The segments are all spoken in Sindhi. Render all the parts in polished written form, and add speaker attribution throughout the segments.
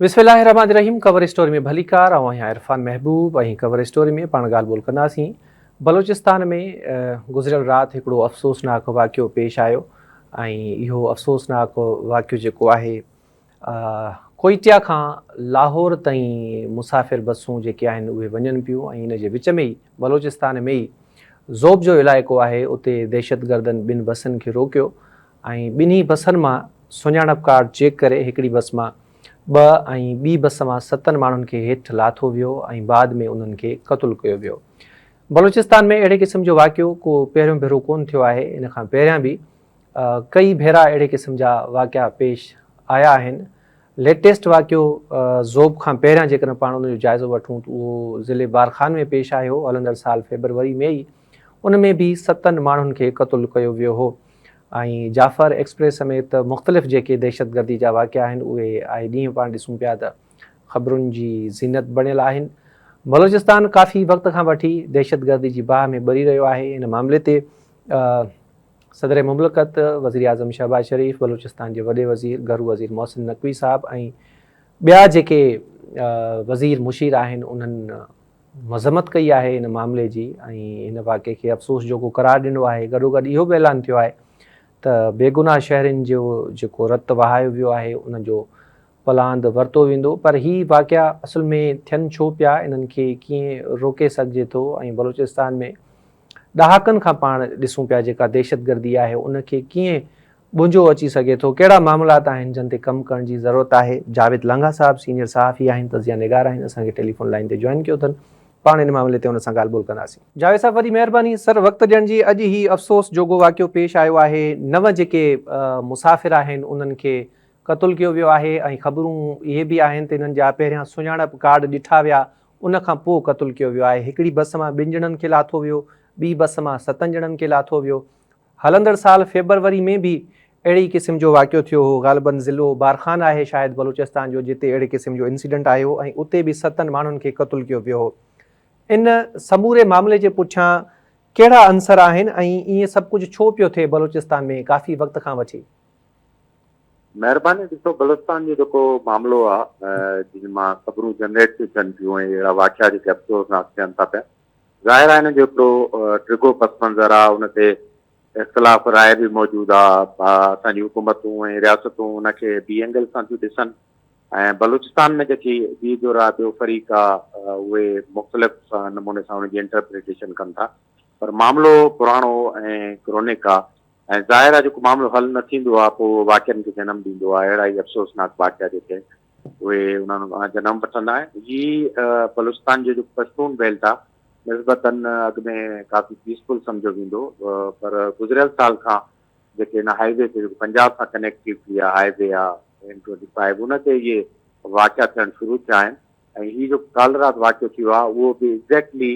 Speaker 1: بسم الله الرحمٰن الرحيم ڪور اسٽوري ۾ ڀليڪار آئون آهيان عرفان محبوب ۽ ڪور اسٽوري ۾ پاڻ ڳالهه ٻولهه ڪنداسين بلوچستان ۾ گذريل رات هڪڙو افسوسناڪ واقعو پيش آيو ۽ اهو افسوسناڪ واقعو جيڪو آهي ڪوئٽيا کان لاهور تائين مسافر بسون جيڪي آهن اهي وڃن پيون ۽ ان جي وچ ۾ ئي بلوچستان ۾ ئي زوب جو علائقو آهي اتي دهشتگردن ٻن بسن کي روڪيو ۽ ٻنهي بسن مان سڃاڻپ ڪارڊ چيڪ ڪري هڪڙي بس مان ٻه ۽ ٻي بس مان ستن ماڻهن کي هيٺ لاٿو ويو ۽ بعد ۾ انهن کي قتل ڪيو ويو. بلوچستان ۾ اهڙي قسم جو واقعو ڪو پهريون ڀيرو ڪونه ٿيو آهي ان کان پهريان به ڪئي ڀيرا اهڙي قسم جا واقعا پيش آيا آهن. ليٽيسٽ واقعو زوب کان پهريان جيڪڏهن پاڻ ان جو جائزو وٺون ته اهو ضلعي بارخان ۾ پيش آيو هو هلندڙ سال فيبروري ۾ ئي ان ۾ به ستن ماڻهن کي قتل ڪيو ويو هو ۽ جعفر ايڪسپريس سميت مختلف جيڪي دهشتگردي جا واقعا آهن اهي آئي ڏينهن پاڻ ڏسون پيا ته خبرن جي زينت بڻيل آهن. بلوچستان ڪافي وقت کان وٺي دهشتگردي جي باهه ۾ ٻري رهيو آهي. ان معاملي تي صدر مملڪت، وزيراعظم شهباز شريف، بلوچستان جي وڏي وزير، گهرو وزير محسن نقوي صاحب ۽ ٻيا جيڪي وزير مشير آهن انهن مذمت ڪئي آهي ان معاملي جي ۽ هن واقعي کي افسوس جوڳو قرار ڏنو آهي گڏوگڏ اهو به اعلان ٿيو آهي ته بيگناهه شهرين جو جيڪو رت وهايو ويو آهي ان جو پلاند ورتو ويندو پر هي واقعا اصل ۾ ٿين ڇو پيا انهن کي ڪيئن روڪي سگهجي ٿو ۽ بلوچستان ۾ ڏهاڪن کان پاڻ ڏسون پيا جيڪا دهشتگردي آهي ان کي ڪيئن ٻنجو اچي سگهي ٿو، ڪهڙا معاملات آهن جن تي ڪم ڪرڻ جي ضرورت آهي، جاويد لانگاهه صاحب سينيئر صحافي آهن، تجزيه نگار آهن، اسان کي ٽيليفون لائين تي جوائن ڪيو اٿن، پاڻ ان معاملي تي ان سان ڳالهه ٻولهه ڪنداسين. جاويد صاحب وڏي مهرباني سر وقت ڏيڻ جي، اڄ هي افسوس جوڳو واقعو پيش آيو آهي، نو جيڪي مسافر آهن انهن کي قتل ڪيو ويو آهي ۽ خبرون اهي به آهن ته انهن جا پهريان سڃاڻپ ڪارڊ ڏٺا ويا ان کان پوء قتل ڪيو ويو آهي، هڪڙي بس مان ٻن ڄڻن کي لاٿو ويو، ٻي بس مان ستن ڄڻن کي لاٿو ويو، هلندڙ سال فيبروري ۾ به اهڙي ئي قسم جو واقعو ٿيو هو، غالباً ضلعو بارخان آهي شايد بلوچستان جو جتي اهڙي قسم جو انسيڊنٽ آيو هو ۽ اتي به ستن ماڻهن کي قتل ڪيو ويو هو. ان سموري معاملي جي پٺيان ڪهڙا عنصر آهن ۽ ائين سڀ ڪجهه ڇو پيو ٿئي بلوچستان ۾ ڪافي وقت کان وٺي؟
Speaker 2: مهرباني ڏسو بلوچستان جو جيڪو معاملو آ جنهن مان خبرون جنريٽ ٿيون ٿين پيون ۽ اهڙا واقعا جيڪي افسوسناڪ ٿين ٿا پيا ظاهر آهي هن جو هڪڙو ڊگهو پس منظر آهي، ان تي اختلاف راء به موجود آهي، اسان جي حڪومتون ۽ رياستون ان کي ٻي اينگل سان ٿيون ڏسن ۽ بلوچستان ۾ جيڪي ٻي ڌر آهي، ٻيو فريق آهي، اهي مختلف نموني سان ان جي انٽرپريٽيشن ڪن ٿا پر معاملو پراڻو ۽ ڪرونڪ آهي ۽ ظاهر آهي جيڪو معاملو حل نه ٿيندو آهي پوء اهو واقعن کي جنم ڏيندو آهي، اهڙا ئي افسوسناڪ واقعا جيڪي آهن اهي انهن مان جنم وٺندا آهن. هي بلوچستان جو جيڪو پشتون بيلٽ آهي نسبتاً اڳ ۾ ڪافي پيسفل سمجهيو ويندو پر گذريل سال کان جيڪي هن هائي وي تي جيڪو پنجاب سان ڪنيڪٽيوٽي آهي هائي وي آهي اين ٽوئنٽي فائيو ان تي اهي واقعا ٿيڻ شروع ٿيا آهن ۽ هي جو ڪالهه رات واقعو ٿيو آهي اهو به ايگزيڪٽلي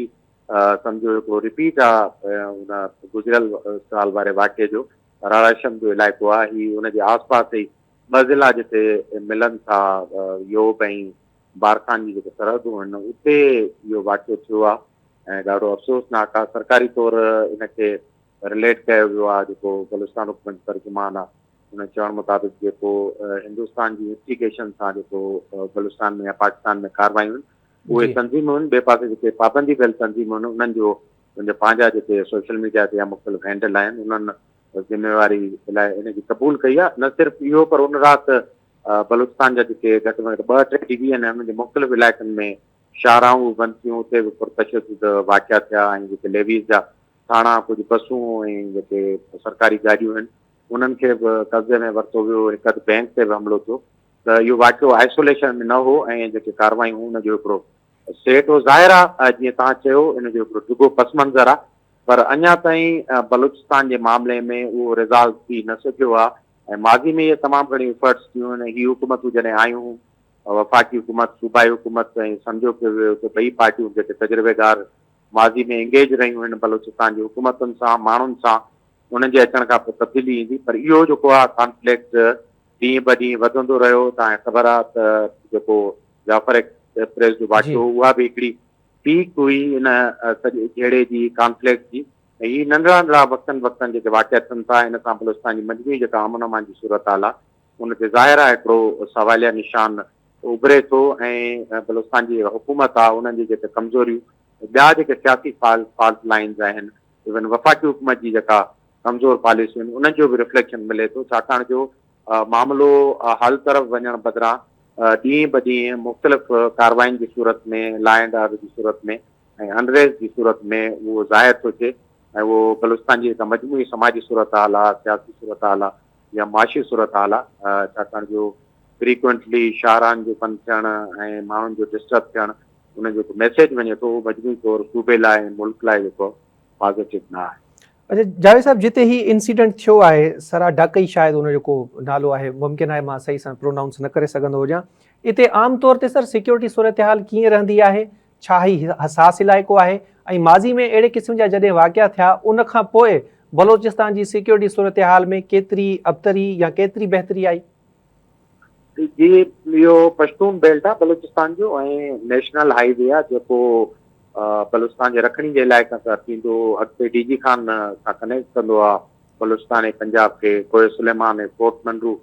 Speaker 2: سمجهو هڪڙو رپيٽ آهي ان گذريل سال واري واقعي جو راڙاشم جو علائقو آهي هي ان جي آس پاس ئي ٻه ضلعا جتي ملن ٿا يوب ۽ بارخان جي جيڪي سرحدون آهن اتي اهو واقعو ٿيو آهي ۽ ڏاڍو افسوسناڪ آهي سرڪاري طور ان کي رليٽ ڪيو ويو آهي جيڪو بلوچستان حڪومت جو ترجمان آهي ان چوڻ مطابق جيڪو هندستان جي انسٽيگيشن سان جيڪو بلوچستان ۾ يا پاڪستان ۾ ڪاروايون آهن اهي تنظيمون آهن ٻئي پاسي جيڪي پابندي پيل تنظيمون آهن انهن جو انهن جا پنهنجا جيڪي سوشل ميڊيا تي يا مختلف هينڊل آهن انهن ذميواري الائي ان جي قبول ڪئي آهي نه صرف اهو پر ان رات بلوچستان جا جيڪي گهٽ ۾ گهٽ ٻه ٽي ڊويزن آهن انهن جي مختلف علائقن ۾ شاهراهون به بند ٿيون اتي به پرتشدد واقعا ٿيا ۽ جيڪي ليويز جا ٿاڻا ڪجهه بسون ۽ جيڪي سرڪاري گاڏيون آهن انهن کي به قبضي ۾ ورتو ويو هڪ اڌ بئنڪ تي به حملو ٿيو ته اهو واقعو آئسوليشن ۾ نه هو ۽ جيڪي ڪاروايون هيون ان جو هڪڙو سيٽ هو ظاهر آهي جيئن توهان چيو ان جو هڪڙو ڊگهو پس منظر آهي پر اڃا تائين بلوچستان جي معاملي ۾ اهو ريزالو ٿي نه سگهيو آهي ۽ ماضي ۾ اهي تمام گهڻيون ايفرٽس ٿيون آهن هي حڪومتون جڏهن آيون وفاقي حڪومت صوبائي حڪومت ۽ سمجهيو پيو ويو ته ٻئي پارٽيون جيڪي تجربيگار ماضي ۾ انگيج رهيون آهن بلوچستان جي حڪومتن سان ماڻهن سان انهن جي اچڻ کان پوء تبديلي ايندي پر اهو جيڪو آهي ڪانفلڪٽ ڏينهن به ڏينهن وڌندو رهيو توهان کي خبر آهي ته جيڪو جعفر ايڪسپريس جو واقعو اها به هڪڙي پيڪ هئي ان سڄي جهيڙي جي، ڪانفليڪٽ جي ۽ هي ننڍڙا ننڍڙا وقتن وقتن جيڪي واقعا ٿين ٿا ان سان بلوچستان جي مجموعي جيڪا امن امان جي صورتحال آهي ان تي ظاهر آهي هڪڙو سواليه نشان اڀري ٿو ۽ بلوچستان جي جيڪا حڪومت آهي انهن جي جيڪي ڪمزوريون ٻيا جيڪي سياسي فالٽ لائنز آهن ايون وفاقي حڪومت جي جيڪا ڪمزور پاليسيون آهن انهن جو به رفليڪشن ملي ٿو ڇاڪاڻ جو معاملو حل طرف وڃڻ بدران ڏينهن به ڏينهن مختلف ڪارروائين جي صورت ۾ لا اينڊ آرڊر جي صورت ۾ ۽ انريسٽ جي صورت ۾ اهو ظاهر ٿو ٿئي ۽ اهو بلوچستان جي جيڪا مجموعي سماجي صورتحال آهي سياسي صورتحال آهي يا معاشي صورتحال آهي ڇاڪاڻ جو فريڪوئنٽلي شاهراهن جو بند ٿيڻ ۽ ماڻهن جو ڊسٽرب ٿيڻ ان جو جيڪو ميسيج وڃي ٿو اهو مجموعي طور صوبي لاء ۽ ملڪ لاء جيڪو پازيٽو نه آهي.
Speaker 1: اڇا جاويد صاحب جتي هي انسيڊنٽ ٿيو آهي سرا ڊاڪئي شايد ان جو ڪو نالو آهي ممڪن آهي مان صحيح سان پرونائونس نه ڪري سگهندو هجان اتي عام طور تي سر سيڪيورٽي صورتحال ڪيئن رهندي آهي ڇا هي حساس علائقو آهي ۽ ماضي ۾ اهڙي قسم جا جڏهن واقعا ٿيا ان کان پوء بلوچستان جي سيڪيورٽي صورتحال ۾ ڪيتري ابتري يا ڪيتري بهتري آئي؟
Speaker 2: جي اهو پشتون بيلٽ آهي بلوچستان جو ۽ نيشنل هائي وي آهي جيڪو بلوچستان جي رکڻي جي علائقن سان ٿيندو اڳتي ڊي جي خان سان ڪنيڪٽ ڪندو آهي بلوچستان ۽ پنجاب کي ڪوهه سليمان ۽ فورٽ منرو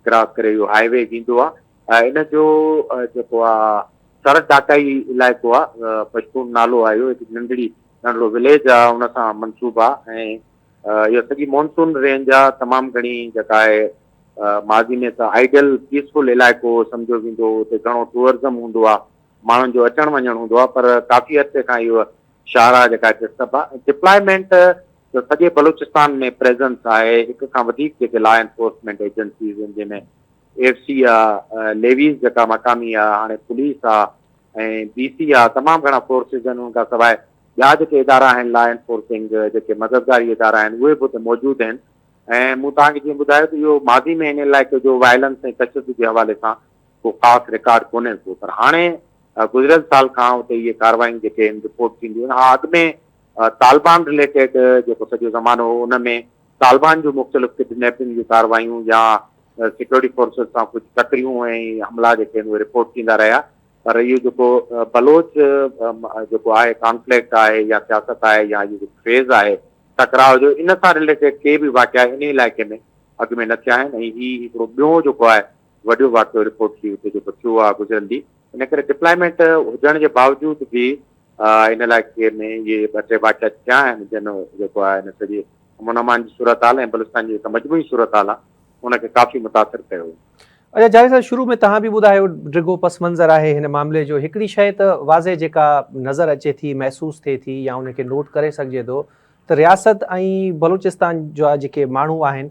Speaker 2: ڪراس ڪري اهو هائي وي ويندو آهي ان جو جيڪو آهي سر ڊاڪائي علائقو آهي پشتون نالو آهي اهو هڪ ننڍڙي ننڍڙو وليج آهي ان سان منسوب آهي ۽ اها سڄي مونسون رينج آ تمام گهڻي جيڪا آهي ماضي ۾ ته آئيڊيل پيسفل علائقو سمجهيو ويندو هو اتي گهڻو ٽوئرزم هوندو آ ماڻهن جو اچڻ وڃڻ هوندو آ پر ڪافي عرصي کان اهو شاهراهه جيڪا ڊسٽرب آ ۽ ڊپلائمينٽ ته سڄي بلوچستان ۾ پريزنس آهي هڪ کان وڌيڪ جيڪي لا انفورسمينٽ ايجنسيز آهن جنهن ۾ ايف سي آ ليويز جيڪا مقامي آ هاڻي پوليس آ ۽ بي سي آ تمام گهڻا فورسز آهن ان کان سواء ٻيا جيڪي ادارا آهن لا انفورسنگ جيڪي مددگاري ادارا آهن اهي به اتي موجود آهن ۽ مون توهان کي جيئن ٻڌايو ته اهو ماضي ۾ هن علائقي جو وائلنس ۽ تشدد جي حوالي سان ڪو خاص رڪارڊ ڪونهي ڪو پر هاڻي گذريل سال کان اتي اهي ڪاروايون جيڪي آهن رپورٽ ٿينديون آهن ها اڳ ۾ طالبان رليٽيڊ جيڪو سڄو زمانو هو ان ۾ طالبان جون مختلف ڪڊنيپنگ جون ڪاروايون يا سيڪيورٽي فورسز سان ڪجهه ٽڪريون ۽ حملا جيڪي آهن اهي رپورٽ ٿيندا رهيا پر اهو جيڪو بلوچ جيڪو آهي ڪانفليڪٽ آهي يا سياست آهي يا اهو جيڪو فيز آهي ٽڪراء جو ان سان رليٽيڊ ڪي به واقعا انهي علائقي ۾ اڳ ۾ نه ٿيا آهن ۽ هي هڪڙو ٻيو جيڪو آهي وڏو واقعو رپورٽلي اتي جيڪو ٿيو آهي گذريل ڏينهن ان ڪري ڊپلائمينٽ هجڻ جي باوجود به ان علائقي ۾ اهي ٻه ٽي واقعا ٿيا آهن جن جيڪو آهي ان سڄي امن امان جي صورتحال ۽ بلوچستان جي جيڪا مجموعي صورتحال آهي ان کي ڪافي متاثر ڪيو.
Speaker 1: اچا جاويد صاحب شروع ۾ توهان به ٻڌايو ڊگهو پس منظر آهي هن معاملي جو هڪڙي شيء ته واضح جيڪا نظر اچي ٿي محسوس ٿئي ٿي يا ان کي نوٽ ڪري سگهجي ٿو ته رياست ۽ بلوچستان جا جيڪي ماڻهو آهن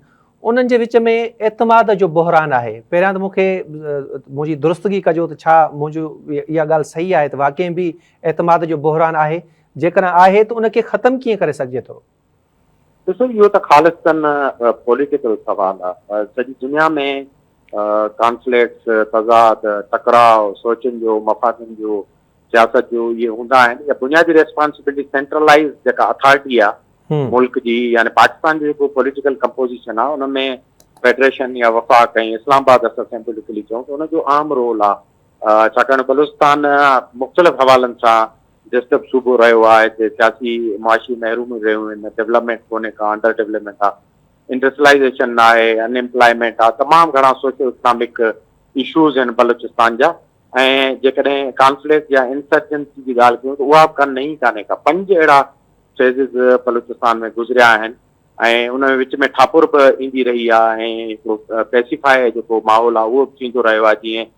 Speaker 1: انهن جي وچ ۾ اعتماد جو بحران آهي پهريان ته مون کي منهنجي درستگي ڪجو ته ڇا منهنجو اها ڳالهه صحيح آهي ته واقعي به اعتماد جو بحران آهي جيڪڏهن آهي ته ان کي ختم ڪيئن ڪري سگهجي ٿو؟
Speaker 2: ڏسو اهو ته خالصتاً پوليٽيڪل سوال آ. سڄي دنيا ۾ ڪانفليڪٽس، تضاد، ٽڪراء، سوچن جو، مفادن جو، سياست جو اهي هوندا آهن. اها بنيادي ريسپانسبلٽي سينٽرلائيز جيڪا اٿارٽي آ ملڪ جي يعني پاڪستان جو جيڪو پوليٽيڪل ڪمپوزيشن آ ان ۾ فيڊريشن يا وفاق ۽ اسلام آباد اسان سيمبوليڪلي چئون ته ان جو اهم رول آ. ڇاڪاڻ بلوچستان مختلف حوالن سان ڊسٽرب صوبو رهيو آهي، هتي سياسي معاشي محروميون رهيون آهن، ڊولپمينٽ ڪونهي ڪا، انڊر ڊولپمينٽ آهي، انڊسٽرلائيزيشن نه آهي، ان ايمپلائمينٽ آهي، تمام گهڻا سوشو اڪنامڪ اشوز آهن بلوچستان جا ۽ جيڪڏهن ڪانفليڪٽ يا انسرجنسي جي ڳالهه ڪيون ته اها به ڪا نئين ڪانهي ڪا، پنج اهڙا فيزز بلوچستان ۾ گذريا آهن ۽ ان ۾ وچ ۾ ٺاپر به ايندي رهي آهي ۽ هڪڙو پيسيفائي جيڪو ماحول آهي اهو به ٿيندو رهيو آهي جيئن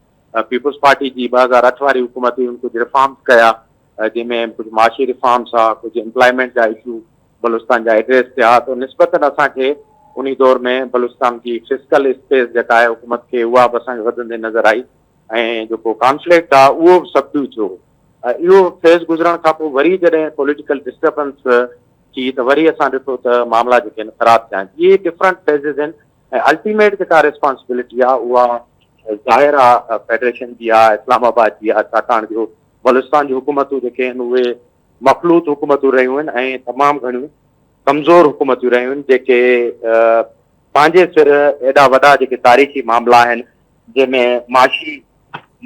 Speaker 2: پيپلز پارٽي جي 2008 واري حڪومت هئي ان ڪجهه ريفارمز ڪيا جنهن ۾ ڪجهه معاشي ريفارمز ها ڪجهه امپلائمينٽ جا اشو بلوچستان جا ايڊريس ٿيا ته نسبتن اسان کي انهي دور ۾ بلوچستان جي فسڪل اسپيس جيڪا آهي حڪومت کي اها به اسان کي وڌندي نظر آئي ۽ جيڪو ڪانفليڪٽ آ اهو به سبڊيو ٿيو اهو فيز گذرڻ کان پوء وري جڏهن پوليٽيڪل ڊسٽربنس ٿي ته وري اسان ڏٺو ته معاملا جيڪي آهن خراب ٿيا آهن اهي ڊفرنٽ فيزز آهن ۽ الٽيميٽ جيڪا ريسپانسبلٽي آ اها ظاهر آ فيڊريشن جي آ اسلام آباد جي آ ڇاڪاڻ جو بلوچستان جون حڪومتون جيڪي آهن اهي مخلوط حڪومتون رهيون آهن ۽ تمام گهڻيون ڪمزور حڪومتون رهيون آهن جيڪي پنهنجي سر ايڏا وڏا جيڪي تاريخي معاملا آهن جنهن ۾ معاشي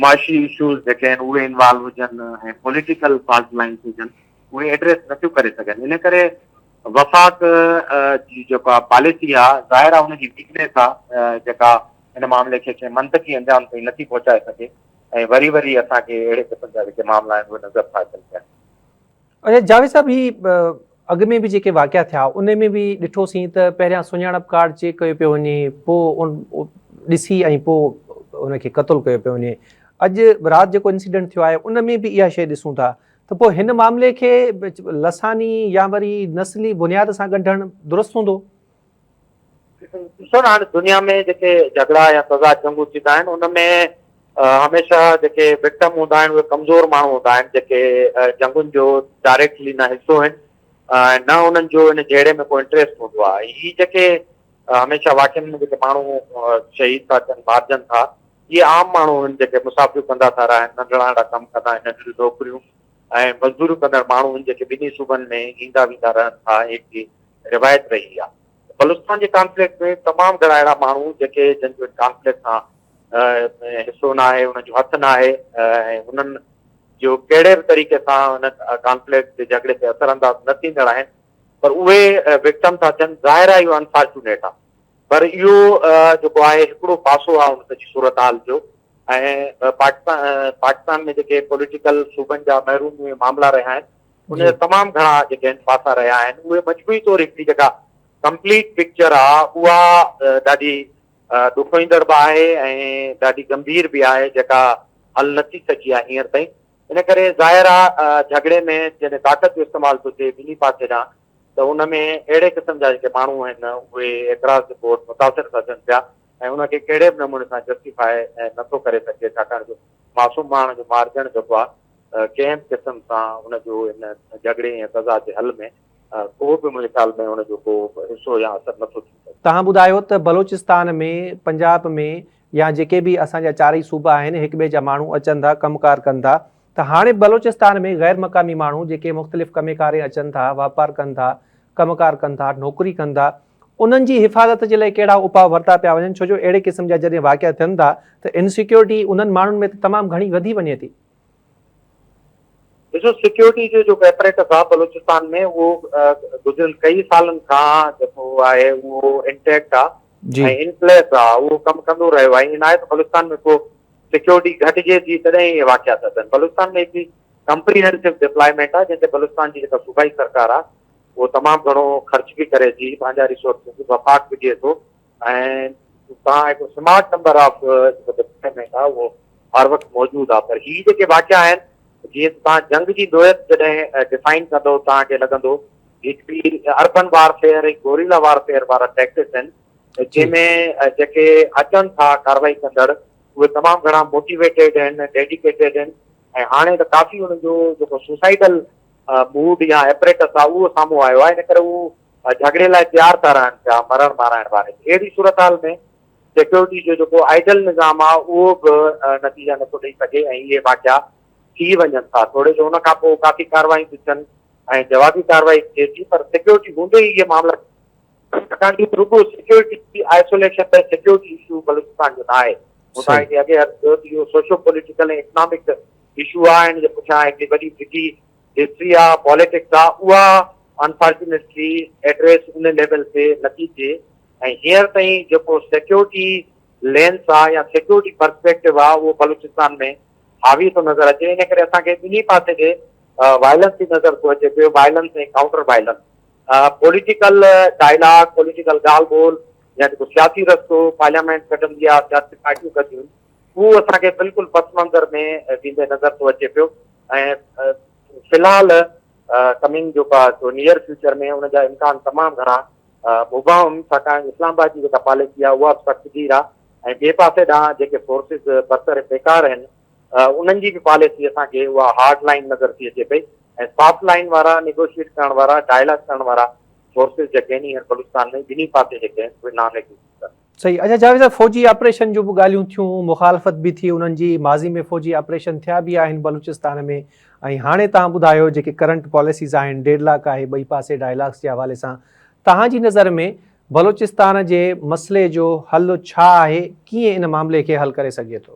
Speaker 2: معاشي اشوز جيڪي آهن اهي انوالو هجن ۽ پوليٽيڪل فالٽ لائنس هجن اهي ايڊريس نٿيون ڪري سگهن ان ڪري وفاق جي جيڪا پاليسي آ ظاهر آ ان جي ويڪنيس آ جيڪا ان معاملي کي ڪنهن منطقي انجام تائين نٿي پهچائي سگهي ۽ وري وري اسان کي اهڙي قسم جا جيڪي معاملا آهن اهي نظر ٿا اچن پيا.
Speaker 1: اچا جاويد صاحب هي اڳ ۾ به جيڪي واقعا ٿيا ان ۾ به ڏٺوسين ته پهريان سڃاڻپ ڪارڊ چيڪ ڪيو پيو وڃي پوء ان ڏسي ۽ پوء ان کي قتل ڪيو پيو وڃي اڄ رات جيڪو انسيڊنٽ ٿيو آهي ان ۾ به اها شيء ڏسون ٿا ته پوء هن معاملي کي لساني يا وري نسلي بنياد سان ڳنڍڻ درست هوندو؟
Speaker 2: ڏسو نه هاڻي دنيا ۾ جيڪي جهڳڙا يا تضاد جنگون ٿيندا آهن ان ۾ هميشه جيڪي وڪٽم هوندا آهن اهي ڪمزور ماڻهو هوندا آهن جيڪي جنگن جو ڊائريڪٽلي نه حصو آهن ۽ نه انهن جو ان جهيڙي ۾ ڪو انٽريسٽ هوندو آهي هي جيڪي هميشه واقعن ۾ جيڪي ماڻهو شهيد ٿا ٿين مارجن ٿا اهي عام ماڻهو آهن جيڪي مسافريون ڪندا ٿا رهن ننڍڙا ننڍڙا ڪم ڪندا آهن ننڍڙيون نوڪريون ۽ مزدوريون ڪندڙ ماڻهو آهن جيڪي ٻنهي صوبن ۾ ايندا ويندا رهن ٿا هڪ روايت رهي آهي بلوچستان جي ڪانفلڪٽ ۾ تمام گهڻا اهڙا ماڻهو جيڪي جن جو ڪانفلڪٽ سان حصو نه آهي انهن جو هٿ نه آهي ۽ انهن جو ڪهڙي به طريقي سان ان ڪانفلڪٽ جي جهڳڙي تي اثر انداز نه ٿيندڙ آهن پر اهي وڪٽم ٿا ٿين ظاهر آهي اهو انفارچونيٽ آهي پر اهو جيڪو آهي هڪڙو پاسو آهي ان سڄي صورتحال جو ۽ پاڪستان پاڪستان ۾ جيڪي پوليٽيڪل صوبن جا محرومي معاملا رهيا آهن ان جا تمام گهڻا جيڪي آهن پاسا رهيا آهن اهي مجموعي طور هڪڙي جيڪا ڪمپليٽ پڪچر آ اها ڏاڍي ڏکوئيندڙ به آهي ۽ ڏاڍي گنڀير به آهي جيڪا حل نه ٿي سگهي آهي هينئر تائين ان ڪري ظاهر آ جهڳڙي ۾ جڏهن طاقت جو استعمال ٿو ٿئي ٻنهي پاسي ڏانهن ته ان ۾ اهڙي قسم جا جيڪي ماڻهو آهن اهي ايڪراس the board متاثر ٿا ٿين پيا ۽ ان کي ڪهڙي به نموني سان جسٽيفائي نٿو ڪري سگهجي ڇاڪاڻ جو معصوم ماڻهن جو مارجڻ جيڪو آ ڪنهن به قسم سان ان جو ان جهڳڙي يا تضاد جي حل ۾ ڪو به منهنجي خيال ۾ ان جو ڪو حصو يا اثر نٿو ٿي سگهي.
Speaker 1: توهان ٻڌايو ته بلوچستان ۾ پنجاب ۾ يا جيڪي به اسان جا چارئي صوبا آهن هڪ ٻئي جا ماڻهو اچن ٿا ڪم ڪار ڪن ٿا ته هاڻي بلوچستان ۾ غير مقامي ماڻهو جيڪي مختلف ڪمي ڪارين اچن ٿا واپار ڪن ٿا ڪم ڪار ڪن ٿا نوڪري ڪن ٿا انهن جي حفاظت جي لاء ڪهڙا اپاء ورتا پيا وڃن ڇو جو اهڙي قسم جا جڏهن واقعا ٿين ٿا ته انسيڪيورٽي انهن ماڻهن ۾ ته تمام گهڻي وڌي وڃي ٿي.
Speaker 2: ڏسو سيڪيورٽي جو جيڪو ايپريٽس آهي بلوچستان ۾ اهو گذريل ڪئي سالن کان جيڪو آهي اهو انٽيڪٽ آهي ۽ ان پليس آهي اهو ڪم ڪندو رهيو آهي ائين ناهي ته بلوچستان ۾ ڪو سيڪيورٽي گهٽجي ٿي تڏهن اهي واقعا ٿا ٿين بلوچستان ۾ هڪڙي ڪمپريهنسو ڊپلائمينٽ آهي جنهن تي بلوچستان جي جيڪا صوبائي سرڪار آهي اهو تمام گهڻو خرچ به ڪري ٿي، پنهنجا ريسورسز وفاق به ڏئي ٿو ۽ توهان هڪ سمارٽ نمبر آف جيڪو ڊپلائمينٽ آهي اهو هر وقت موجود آهي پر هي جيڪي واقعا آهن جيئن ته توهان جنگ جي نوعيت جڏهن ڊفائن ڪندو توهان کي لڳندو هڪڙي اربن وار فيئر ۽ گوريلا وار فيئر وارا ٽيڪٽڪس آهن جنهن ۾ جيڪي اچن ٿا ڪارروائي ڪندڙ اهي تمام گهڻا موٽيويٽيڊ آهن ڊيڊيڪيٽيڊ آهن ۽ هاڻي ته ڪافي انهن جو جيڪو سوسائيڊل موڊ يا ايپريٽس آهي اهو سامهون آيو آهي ان ڪري هو جهڳڙي لاء تيار ٿا رهن پيا مرڻ مارائڻ واري اهڙي صورتحال ۾ سيڪيورٽي جو جيڪو آئيڊل نظام آهي اهو به نتيجا نٿو ڏئي سگهي ۽ اهي واقعا ٿي وڃن ٿا توڙي جو ان کان پوء ڪافي ڪاروايون به ٿين ۽ جوابي ڪارروائي ٿئي ٿي پر سيڪيورٽي هوندي ئي اهي معاملا ڇاڪاڻ جو رڳو security isolation ۽ security issue Balochistan جو نه آهي مون توهان کي اڳي عرض ڪيو ته اهو سوشو پوليٽيڪل ۽ اڪنامڪ اشو آهي ان جي پٺيان هڪڙي وڏي ڊگهي هسٽري آهي پاليٽڪس آهي اها انفارچونيٽلي ايڊريس ان ليول تي نٿي ٿئي ۽ هينئر تائين جيڪو سيڪيورٽي لينس آهي يا سيڪيورٽي پرسپيڪٽو آهي اهو بلوچستان ۾ حاوي ٿو نظر اچي ان ڪري اسان کي ٻنهي پاسي تي وائلنس ئي نظر ٿو اچي پيو violence ۽ counter violence political dialogue political ڳالهه ٻولهه يا جيڪو سياسي رستو پارليامينٽ ڪڍندي آهي سياسي پارٽيون ڪڍنديون اهو اسان کي بلڪل پس منظر ۾ ويندي نظر ٿو اچي پيو ۽ في الحال ڪمنگ جيڪو آهي سو نيئر فيوچر ۾ ان جا امڪان تمام گهڻا مبهم ڇاڪاڻ اسلام آباد جي جيڪا پاليسي آهي اها به سخت گير آهي ۽ ٻئي پاسي ڏانهن جيڪي فورسز برسر بيڪار آهن انهن جي به پاليسي اسان کي اها هارڊ لائين نظر ٿي اچي پئي ۽ سافٽ لائين وارا نيگوشيئيٽ ڪرڻ وارا ڊائلاگ ڪرڻ وارا فورسز جيڪي آهن هينئر بلوچستان ۾ ٻنهي پاسي جيڪي آهن اهي نان ايگزسٽنٽ آهن.
Speaker 1: صحيح اچا جاويد صاحب فوجي آپريشن جون به ڳالهيون ٿيون مخالفت به ٿي انهن جي ماضي ۾ فوجي آپريشن ٿيا به آهن بلوچستان ۾ ۽ هاڻي توهان ٻڌايو جيڪي ڪرنٽ پاليسيز آهن ڊيڊ لاڪ آهي ٻئي پاسي ڊائلاگس جي حوالي سان توهان جي نظر ۾ بلوچستان جي مسئلي جو حل ڇا آهي ڪيئن ان معاملي کي حل ڪري سگهجي ٿو؟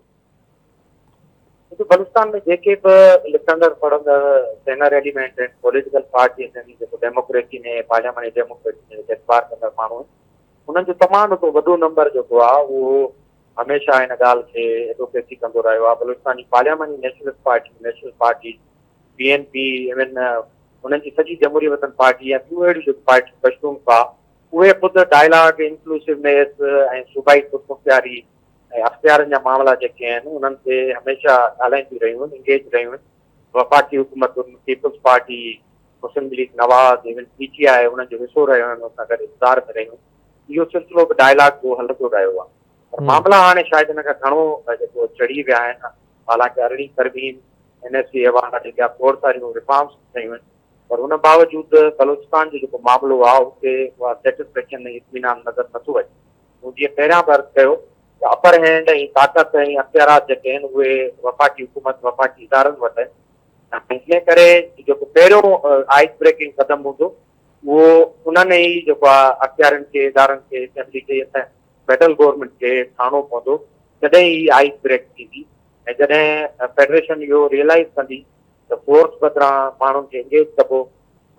Speaker 2: ڏسو بلوچستان ۾ جيڪي به لکندڙ پڙهندڙ سينر ايليمينٽ آهن پوليٽيڪل پارٽيز آهن جيڪو ڊيموڪريسي ۾ پارلياماني ڊيموڪريسي ۾ جيڪي اعتبار ڪندڙ ماڻهو آهن انهن جو تمام هڪ وڏو نمبر جيڪو آهي اهو هميشه ان ڳالهه کي ايڊووڪيسي ڪندو رهيو آهي. بلوچستان جي پارلياماني nationalist party, national party, B N P, even انهن جي سڄي جمهوري وطن پارٽي ۽ ٻيون اهڙيون جيڪي پارٽيون پشتونخوا اهي خود ڊائلاگ، انڪلوسونيس ۽ صوبائي خودمختياري ۽ اختيارن جا معاملا جيڪي آهن انهن تي هميشه ڳالهائينديون رهيون آهن، انگيج رهيون آهن. وفاقي حڪومتن، Peoples Party, Muslim League Nawaz, even P T I انهن جو حصو رهيون آهن، ان سان گڏ اقتدار ۾ رهيون. اهو سلسلو به ڊائلاگ جو هلندو رهيو آهي پر معاملا هاڻي شايد ان کان گهڻو جيڪو چڙهي ويا آهن. حالانڪه ارڙهين ترميم، اين ايف سي ايوارڊ ۽ ٻيا کوڙ ساريون ريفارمز ٿيون آهن پر ان باوجود بلوچستان جو جيڪو معاملو آهي اتي اها سيٽسفيڪشن ۽ اطمينان نظر نٿو اچي. مون جيئن پهريان به عرض ڪيو ته اپر هينڊ ۽ طاقت ۽ اختيارات جيڪي آهن اهي وفاقي حڪومت، وفاقي ادارن وٽ آهن ۽ ان ڪري جيڪو پهريون آئس بريڪنگ قدم هوندو اهو انهن ئي جيڪو آهي اختيارين کي، ادارن کي، اسيمبلي کي يا فيڊرل گورنمينٽ کي کڻڻو پوندو تڏهن ئي آئس بريڪ ٿيندي. ۽ جڏهن فيڊريشن اهو ريئلائيز ڪندي ته فورس بدران ماڻهن کي انگيج ڪبو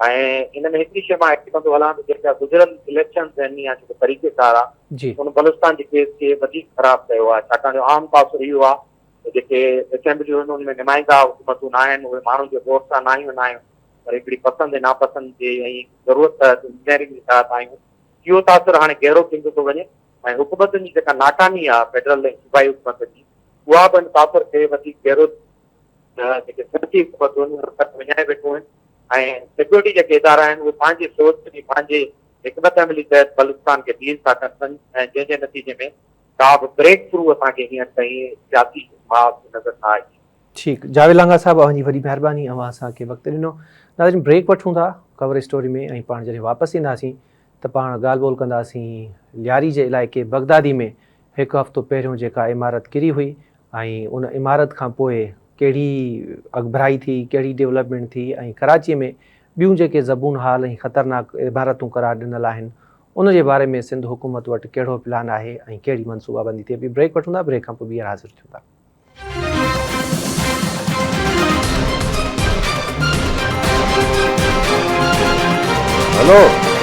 Speaker 2: ۽ ان ۾ هڪڙي شيء مان ايڊ ڪندو هلان ته جيڪا گذريل اليڪشنز آهن يا جيڪو طريقي ڪار آهي ان بلوچستان جي ڪيس کي وڌيڪ خراب ڪيو آهي ڇاڪاڻ جو عام تاثر اهو آهي ته جيڪي اسيمبليون آهن ان ۾ نمائندا حڪومتون نه آهن اهي ماڻهن جي ووٽ سان نه آيون آهن پر هڪڙي پسند ۽ ناپسند جي ۽ ضرورت تحت انجنيئرنگ جي تحت آيون اهو تاثر هاڻي گهرو ٿيندو ٿو وڃي ۽ حڪومتن جي جيڪا ناڪامي آهي فيڊرل ۽ صوبائي حڪومتن جي اها به ان تاثر کي وڌيڪ گهرو جيڪي سياسي حڪومتون آهن اهي فرق وڃائي ويٺيون آهن ۽ سيڪيورٽي جيڪي ادارا آهن اهي پنهنجي سوچ ۽ پنهنجي حڪمت عملي تحت بلوچستان کي ڊيل ٿا ڪن پن ۽ جنهن جي نتيجي ۾ ڪا به بريڪ ٿرو اسان کي هينئر تائين سياسي محاذ تي نظر نه آئي.
Speaker 1: ٺيڪ جاويد لانگاهه صاحب اوهان جي وڏي مهرباني اوهان اسان کي وقت ڏنو. ناظرين بريڪ وٺون ٿا ڪور اسٽوري ۾ ۽ پاڻ جڏهن واپس اينداسين ته پاڻ ڳالهه ٻولهه ڪنداسين لياري جي علائقي بغدادي ۾ هڪ هفتو پهريون جيڪا عمارت ڪري هئي ۽ ان عمارت کان پوء ڪهڙي اڳڀرائي ٿي، ڪهڙي ڊولپمينٽ ٿي ۽ ڪراچي ۾ ٻيون جيڪي زبون حال ۽ خطرناڪ عمارتون قرار ڏنل آهن ان جي باري ۾ سنڌ حڪومت وٽ ڪهڙو پلان آهي ۽ ڪهڙي منصوبابندي ٿئي پئي. بريڪ وٺون ٿا، بريڪ کان پوء ٻيهر حاضر ٿيون ٿا.
Speaker 3: هلو.